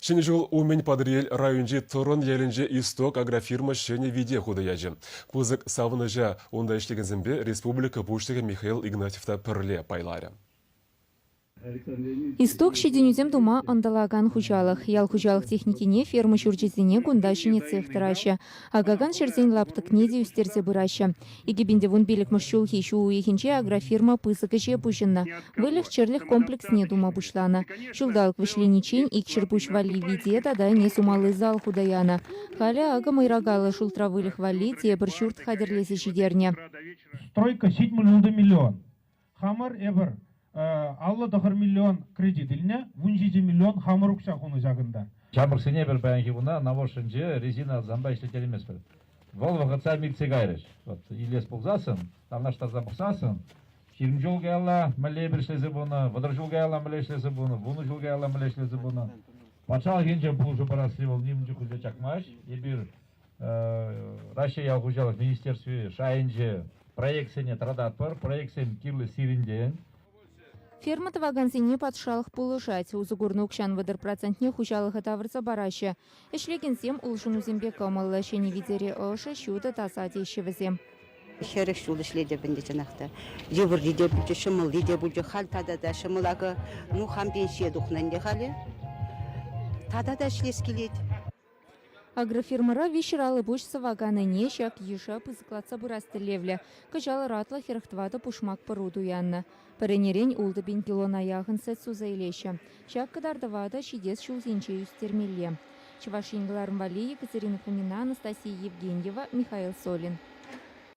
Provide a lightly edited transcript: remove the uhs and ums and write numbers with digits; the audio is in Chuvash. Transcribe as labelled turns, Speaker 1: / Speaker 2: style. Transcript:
Speaker 1: Ҫӗнӗ ҫул умӗн Патӑрьел районӗнчи Тӑрӑн ялӗнче Исток агрофирма ҫӗнӗ вите хута ячӗ. Пысӑк савӑнӑҫа унта ӗҫлекенсемпе республика Пуҫлӑхӗ Михаил Игнатьев та пӗрле пайларӗ.
Speaker 2: Исток ҫитӗнӳсем тума ӑнтӑлакан хуҫалӑх. Ял хуҫалӑх техникине ферма ҫурчӗсене кунта ҫӗнетсех тӑраҫҫӗ. Акакан ҫӗрсен лаптӑкне те ӳстерсе пыраҫҫӗ. 2015 ҫулхи ҫу уйӑхӗнче агрофирма пысӑк ӗҫе пуҫӑннӑ. Выльӑх-чӗрлӗх комплексне тума пуҫланӑ. Ҫулталӑк вӗҫлениччен икҫӗр пуҫ валли вите тата ӗне сумалли зал хута янӑ. Халӗ акӑ мӑйракаллӑ шултра выльӑх валли тепӗр ҫурт хатӗрлесе ҫитернӗ.
Speaker 3: Стройка 76 миллион. Хамӑр эпир 59 миллион кредит илнӗ, 17 миллион хамӑр укҫа хунӑ ҫакӑнта.
Speaker 4: Ҫамрӑксене пӗр паянхи куна навозшӗнче резина зампа ӗҫлеттерместпӗр. Вӑл вӑхӑтсам иртсе кайрӗҫ. Вот илес пулсассӑн, танлаштарса пӑхсассӑн, 20 ҫул каялла мӗнле эпир ӗҫлесе пынӑ, 30 ҫул каялла мӗнле ӗҫлесе пынӑ, 10 ҫул каялла мӗнле ӗҫлесе пынӑ. Патшалӑх енчен пулӑшу парасси вӑл нимӗн чухлӗ те чакмасть. Эпир Раҫҫей ял хуҫалӑх министерстви шайӗнче проектсене тӑрататпӑр. Проектсем кирлӗ сирӗнтен.
Speaker 2: Ферма тӑвакансене патшалӑх пулӑшать. Усӑ курнӑ укҫан 30 процентне хуҫалӑха тавӑрса параҫҫӗ. Ӗҫлекенсем улшӑнусемпе кӑмӑллӑ. Ҫӗнӗ витере ӑшӑ, ҫутӑ, таса теҫҫӗ вӗсем.
Speaker 5: 40 ҫул ӗҫлетӗп ӗнтӗ чӑнах та. Йывӑрри те пулчӗ, ҫӑмӑлли те пулчӗ. Халь тата та ҫӑмӑл акӑ. Ну, хам пенсие тухнӑ ӗнтӗ халӗ. Тата та ӗҫлес килет.
Speaker 2: Агрофирмӑра виҫҫӗр пуҫ сӑвакан ӗне ҫак йыша пысӑклатса пырас тӗллевлӗ. Кӑҫал ӑратлӑ 44 пушмак пӑру туяннӑ. Пӗр ӗнерен 6 000 килона яхӑн сӗт суса илеҫҫӗ. Ҫак кӑтартӑва та ҫитес ҫулсенче ӳстермелле. Чӑваш Ен кӑларӑм валли Екатерина Фомина, Анастасия Евгеньева, Михаил Солин.